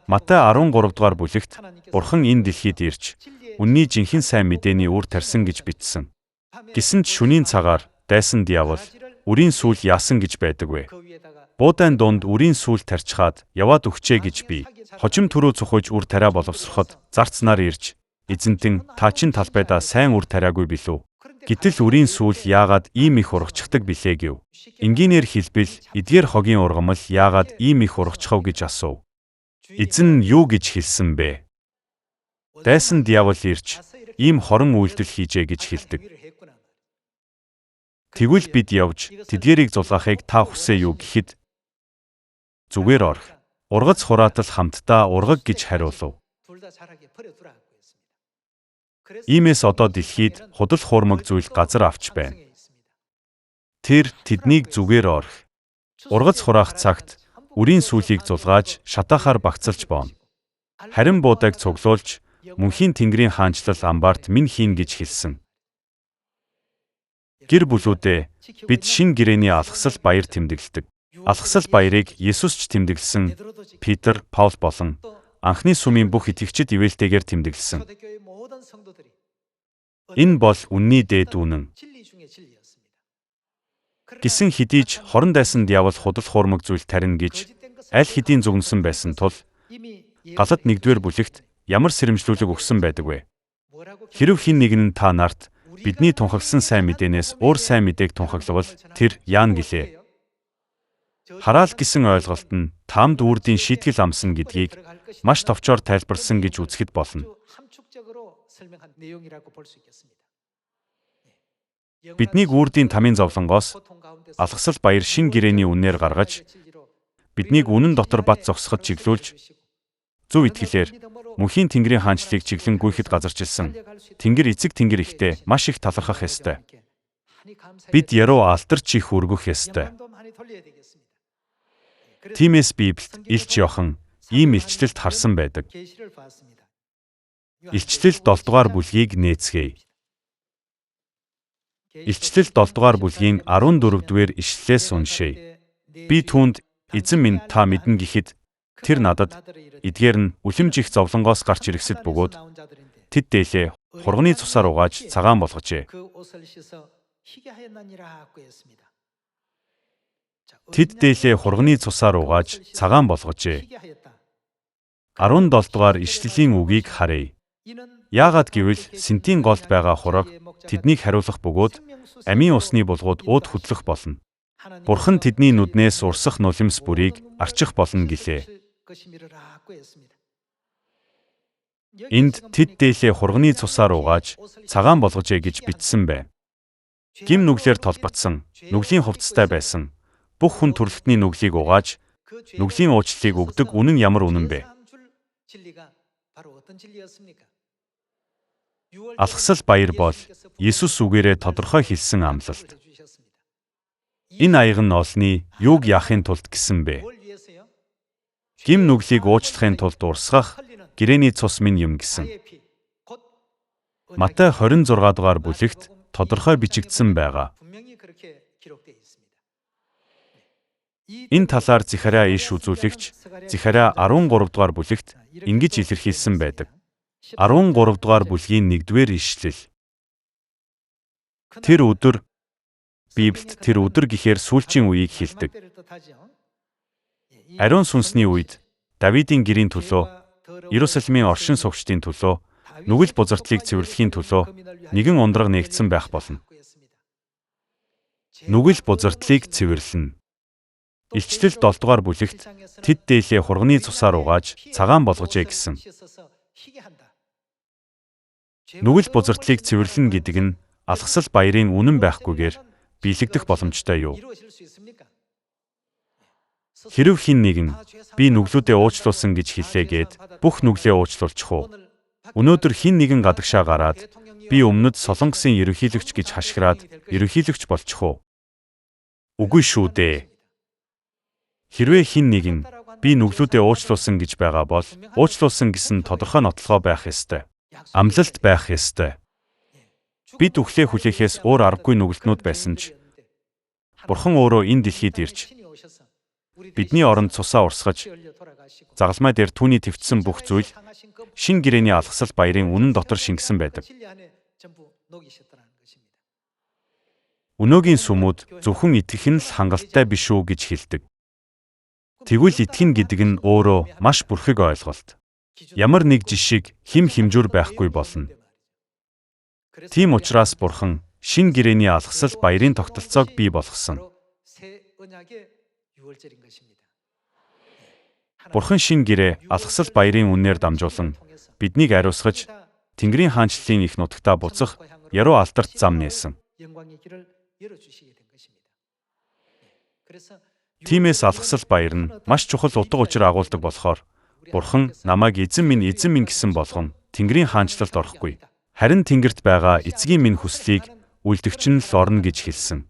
Матай 13 дугаар бүлэгт Бурхан энэ дэлхийд ирж үнний жинхэнэ сайн мэдээний үр тарьсан гэж бичсэн. Гэсэн ч шөнийн цагаар дайсан диавол үрийн сүүл яасан гэж байдаг вэ? Буудан дунд үрийн сүүл тарчхаад яваад өгчээ гэж би хожим түрүү цухуйж үр тариа боловсроход зарцнаар ирж эзэнтэн та чин талбайдаа сайн үр тариагүй билүү? Гэтэл үрийн сүүл яагаад ийм их урагчдаг билээ гэв. Энгийнээр хэлбэл эдгээр хогийн ургамал яагаад ийм их урагчхав гэж асуув. Эзэн нь юу гэж хэлсэн бэ? Дайсан диавол ирж ийм хорон үйлдэл хийжээ гэж хэлдэг. Тэгвэл бид явж тэдгээрийг зулгаахыг та хүсээ юу гэхэд зүгээр орх. Ургац хураатал хамтдаа ургаг гэж хариулав. Иймээс одоо дэлхийд худал хуурмаг зүйл газар авч байна. Тэр тэднийг зүгээр орх. Ургац хураах цагт үрийн сүлийг зулгааж шатаахаар багцалж бооно. Харин буудаг цуглуулж мөнхийн тэнгэрийн хаанчлал амбарт минь хийн гэж хэлсэн. Гэр бүлүүдээ бид шин гэрээний алгасал баяр тэмдэглэдэг. Алгасал баярыг Есүс ч тэмдэглэсэн, Питер, Паул болон анхны сүмийн бүх итгэгчид ивэлтэйгээр тэмдэглэсэн. Энэ бол үнний дээд үнэн. Гэсэн хэдий ч хорон дайсан диавол худал хуурмаг зүйл тарина гэж аль хэдийн зүгнсэн байсан тул Галат 1-р бүлэгт ямар сэрэмжлүүлэг өгсөн байдаг вэ? Хэрв хэн нэгэн нь та нарт бидний тунхагласан сайн мэдээнээс өөр сайн мэдээг тунхаглавал тэр яана гэлээ. Хараал гэсэн ойлголт нь таамд үрдийн шийтгэл амсан гэдгийг маш товчоор тайлбарласан гэж үзэхэд болно. Биднийг үрдийн тамийн зовлонгоос алгасал баяр шин гэрэний үннээр гаргаж биднийг үнэн дотор бат зогсоход чиглүүлж зөв итгэлээр мөнхийн тэнгэрийн хаанчлалыг чиглэн гүйхэд газарчилсан Тэнгэр эцэг тэнгэр ихтэй маш их талархах ёстой. Бид яруу алдарч их өргөх ёстой. Тиймээс Библиэд Илч Иохан ийм илчлэлт харсан байдаг. Илчлэл 7 дугаар бүлгийг нээцгээе. Илчлэл 7 дугаар бүлгийн 14 дугаар ишлэлээс уншъя. Би түүнд эзэн минь та мэднэ гэхэд тэр надад эдгээр нь үлэмж их зовлонгоос гарч ирэхсэд бөгөөд тэд дээлээ хурганы цусаар угааж цагаан болгожээ. Тэд дээлээ хурганы цусаар угааж цагаан болгожээ. 17 дугаар ишлэлийн үгийг харъя. Яагаад гэвэл сэнтийн голд байгаа хураг тэднийг хариулах бөгөөд амийн усны булгууд ууд хөдлөх болно. Бурхан тэдний нүднээс урсах нулимс бүрийг арчих болно гэлээ. Энд тэд дээлээ хурганы цусаар угааж цагаан болгожээ гэж бичсэн байна. Гим нүглээр толботсон, нүглийн хувцастай байсан бүх хүн төрөлхтний нүглийг угааж нүглийн уучлалыг өгдөг үнэн ямар үнэн бэ? Алгасал баяр бол Есүс үгээрээ тодорхой хэлсэн амлалт. Энэ аяга нь олны юуг яахын тулд гэсэн бэ? Гим нүглийг уучлахын тулд урсгах гэрээний цус минь юм гэсэн. Матай 26 дугаар бүлэгт тодорхой бичигдсэн байгаа. Энэ талаар Захариа иш үзүүлэгч Захариа 13 дугаар бүлэгт ингэж илэрхийлсэн байдаг. 13 дугаар бүлгийн 1-р ишлэл. Тэр өдөр Библиэд тэр өдөр гэхээр сүүлчийн үеийг хэлдэг. Ариун сүнсний үед Давидын гэрийн төлөө, Иерусалимын оршин суугчдын төлөө, нүгэл бузартлыг цэвэрлэхийн төлөө нэгэн ундраг нээгдсэн байх болно. Нүгэл бузартлыг цэвэрлэнэ. Илчлэл 7 дугаар бүлэгт тэд дээлээ хурганы цусаар угааж цагаан болгожээ гэсэн. Нүгэл бузартлыг цэвэрлэнэ гэдэг нь алгасал баярын үнэн байхгүйгээр биелэгдэх боломжтой юу? Хэрв хэн нэгэн би нүглүүдээ уучлуулсан гэж хэллээгээд бүх нүглээ уучлуулчих уу? Өнөөдөр хэн нэгэн гадагшаа гараад би өмнөд Солонгосын ерөнхийлөгч гэж хашгираад ерөнхийлөгч болчих уу? Үгүй шүү дээ. Хэрвээ хэн нэгэн би нүглүүдээ уучлуулсан гэж байгаа бол уучлуулсан гэсэн тодорхой нотлогоо байх ёстой. Амлалт байх ёстой. Бид үхлээ хүлээхээс өөр аргагүй нүгэлтнүүд байсан ч Бурхан өөрөө энэ дэлхийд ирж Бидний оронд цусаа урсгаж, загалмай дээр түүний твтсэн бүх зүйл шинэ гэрээний алгасал баярын үнэн дотор шингэсэн байдаг. Өнөөгийн сүмүүд зөвхөн итгэх нь л хангалттай биш үү гэж хэлдэг. Тэгвэл итгэнэ гэдэг нь өөрөө маш бүрхэг ойлголт. Ямар нэг жишиг хэм хэмжүүр байхгүй болно. Тийм учраас Бурхан шинэ гэрээний алгасал баярын тогтолцоог бий болгосон. Бурхан шинэ гэрээ алгасал баярын үннээр дамжуулан биднийг ариусгаж Тэнгэрийн хаанчлалын их нутагтаа буцах яруу алдарт зам нээсэн. Тиймээс алгасал баяр нь маш чухал утга учир агуулдаг болохоор Бурхан намайг эзэн минь эзэн минь гэсэн болгон Тэнгэрийн хаанчлалд орохгүй. Харин Тэнгэрт байгаа эцгийн минь хүслийг үлдэгч нь л орно гэж хэлсэн.